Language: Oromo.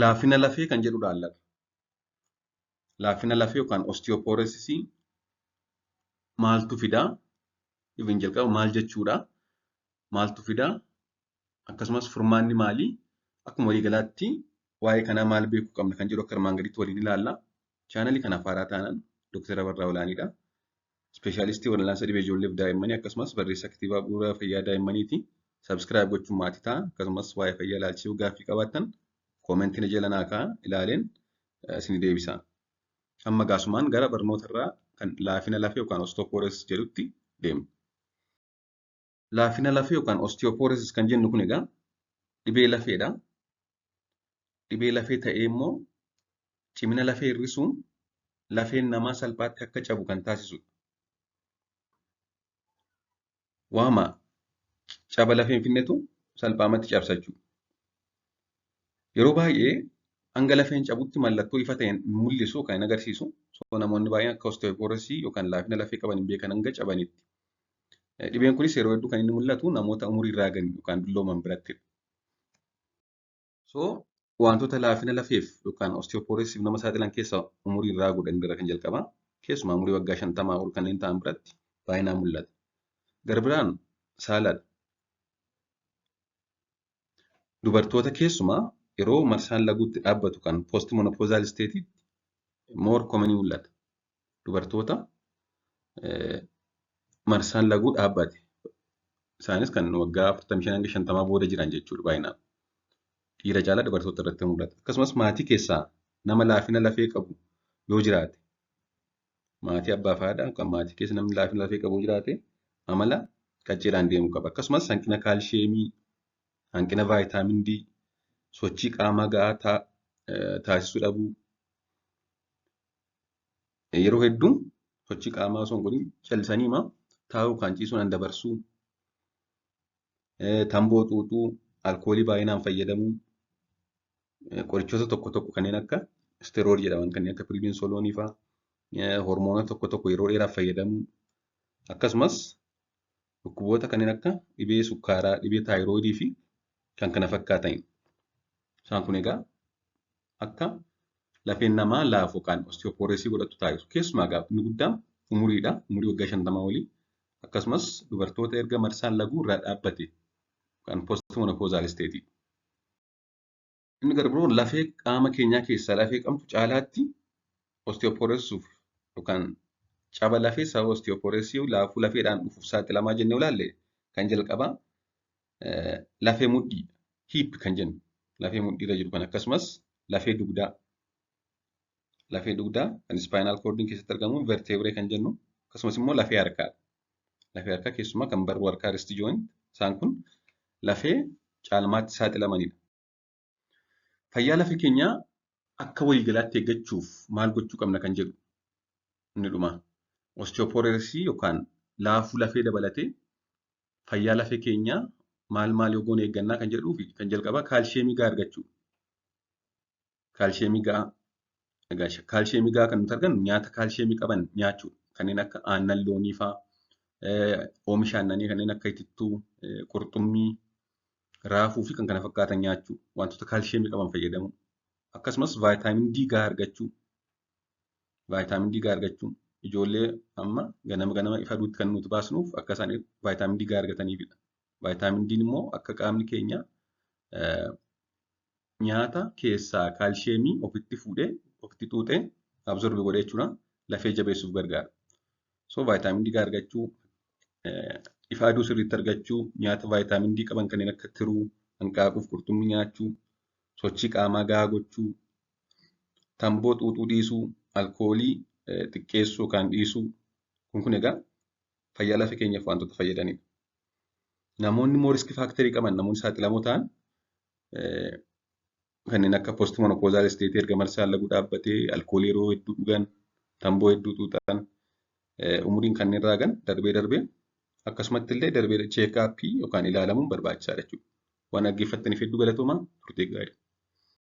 Laafina lafee kan jedhudha laata. Laafina lafee yookaan osteoporosis maaltu fidaa? Even jalqaba maal jechuudha? Maaltu fidaa? Akkasumas furmaanni maali? Akkuma waliigalaatti waa'ee kanaa maal beekuu qabna kan jedhu akka armaan gadiitti waliin ilaalla. Chaanalii kanaaf haaraa taanaan Dr. Abarraa Olaaniidha. Ispeeshaalistii wal'aansa dhibee ijoolleef daa'immanii akkasumas barreessaa kitaaba bu'uura fayyaa daa'immaniiti. Subscribe gochuun maatii ta'a. Akkasumas waa'ee fayyaa ilaalchisuu gaaffii qabaattan koomentii na jala naa kaa'aa ilaaleen isin deebisa. Amma gaasumaan gara barnoota irraa kan laafina lafee yookaan osteoporosis jedhutti deemna. Laafina lafee yookaan osteoporosis kan jennu kun egaa dhibee lafeedha. Dhibee lafee ta'ee immoo cimina lafee hir'isuun lafeen namaa salphaatti akka cabu kan taasisudha. Waama caba lafee hin finnetu salphaamatti cabsa jechuudha. Yeroo baay'ee hanga lafeen cabutti mallattoo ifa ta'een hin mul'isu yookaan hin agarsiisu. So namoonni baay'een akka osteoporosis yookaan laafina lafee qaban hin beekan hanga cabanitti. Dhibeen kunis yeroo hedduu kan inni mul'atu namoota umurii raagan yookaan dullooman birattidha. So wantoota laafina lafeef yookaan osteoporosisiif nama saaxilan keessaa umuriin raaguudha inni irra kan jalqabaa. Keessumaa umurii waggaa 50 ol kanneen ta'an biratti baay'inaan mul'ata. Gara biraan saaladha. Dubartoota keessumaa yeroo marsaan laguutti dhaabbatu kan post menopausal state more common mul'ata. Dubartoota marsaan laguu dhaabbate. Isaanis kan waggaa 45 hanga 50 booda jiran jechuudha baay'inaan. Dhiira caalaa dubartoota irratti mul'ata. Akkasumas maatii keessaa nama laafina lafee qabu yoo jiraate, maatii abbaa fi haadha yookaan maatii keessa namni laafina lafee qabu yoo jiraate amala qacceedhaan deemuu qaba. Akkasumas hanqina kaalshiyeemii, hanqina vaayitaamin D, sochii qaamaa gahaa taasisuu dhabuu. Yeroo hedduu sochii qaamaa osoo hin godhin callisanii taa'uu kan ciisuun dabarsuu, tamboo xuuxuu, alkoolii baay'inaan fayyadamuu, qorichoota tokko tokko kanneen akka isteroid jedhaman kanneen akka piriidinsooloonii fa'aa, hormoonota tokko tokko yeroo dheeraaf fayyadamuu, akkasumas dhukkuboota kanneen akka dhibee sukkaaraa, dhibee taayiroidii fi kan kana fakkaatan. Isaan kun egaa akka lafeen namaa laafu yookaan osteoporosis godhatu taasisu. Keessumaa egaa inni guddaan umuriidha. Umurii waggaa 50 olii. Akkasumas dubartoota erga marsaan laguu irraa dhaabbate yookaan post menopausal state. Inni gara biroon lafee qaama keenyaa keessaa lafee qabdu caalaatti osteoporosisuuf yookaan caba lafee sababa osteoporosisii laafuu lafeedhaan dhufuuf saaxilamaa jennee ilaalle kan jalqabaa lafee mudhii hip kan jennu lafee mudhiirra jiru kan akkasumas lafee dugdaa. Lafee dugdaa kan spinal cordiin keessatti argamu vertebrae kan jennu akkasumas immoo lafee harkaa. Lafee harkaa keessumaa kan barruu harkaa wrist joint isaan kun lafee caalmaatti saaxilamanidha. Fayyaa lafee keenyaa akka waliigalaatti eeggachuuf maal gochuu qabna kan jedhu inni dhuma. Osteoporosis yookaan laafuu lafee dabalatee fayyaa lafee keenyaa maal maal yoo goone eeggannaa kan jedhuu fi kan jalqabaa kaalshiyeemii gahaa argachuu. Kaalshiyeemii gahaa. Egaa kaalshiyeemii gahaa kan nuti argannu nyaata kaalshiyeemii qaban nyaachuudha. Kanneen akka aannan loonii fa'aa, oomisha aannanii kanneen akka itittuu, qurxummii, raafuu fi kan kana fakkaatan nyaachuu. Wantoota kaalshiyeemii qaban fayyadamuu. Akkasumas vaayitaamin D gahaa argachuu. Vaayitaamin D gahaa argachuu. Ijoollee amma ganama ganama ifa aduutti kan nuti baasnuuf akka isaan vaayitaamin D gahaa argataniifidha. Vaayitaamin D immoo akka qaamni keenya nyaata keessaa kaalshiyeemii ofitti fuudhee ofitti xuuxee absorb godhee jechuudha. Lafee jabeessuuf gargaara. So vaayitaamin D gahaa argachuu, ifa aduu sirriitti argachuu, nyaata vaayitaamin D qaban kanneen akka tiruu, hanqaaquu fi qurxummii nyaachuu, sochii qaamaa gahaa gochuu, tamboo xuuxuu dhiisuu, alkoolii xiqqeessuu yookaan dhiisuu. Kun egaa fayyaa lafee keenyaaf wantoota fayyadanidha. Namoonni immoo risk factorii qaban namoonni saaxilamoo ta'an kanneen akka post menopausal state erga marsaan laguu dhaabbatee alkoolii yeroo hedduu dhugan, tamboo hedduu xuuxan, umuriin kanneen raagan darbee darbee akkasumatti illee darbee check-upii yookaan ilaalamuun barbaachisaadha jechuudha. Waan dhaggeeffattaniif hedduu galatoomaa, turtii gaarii.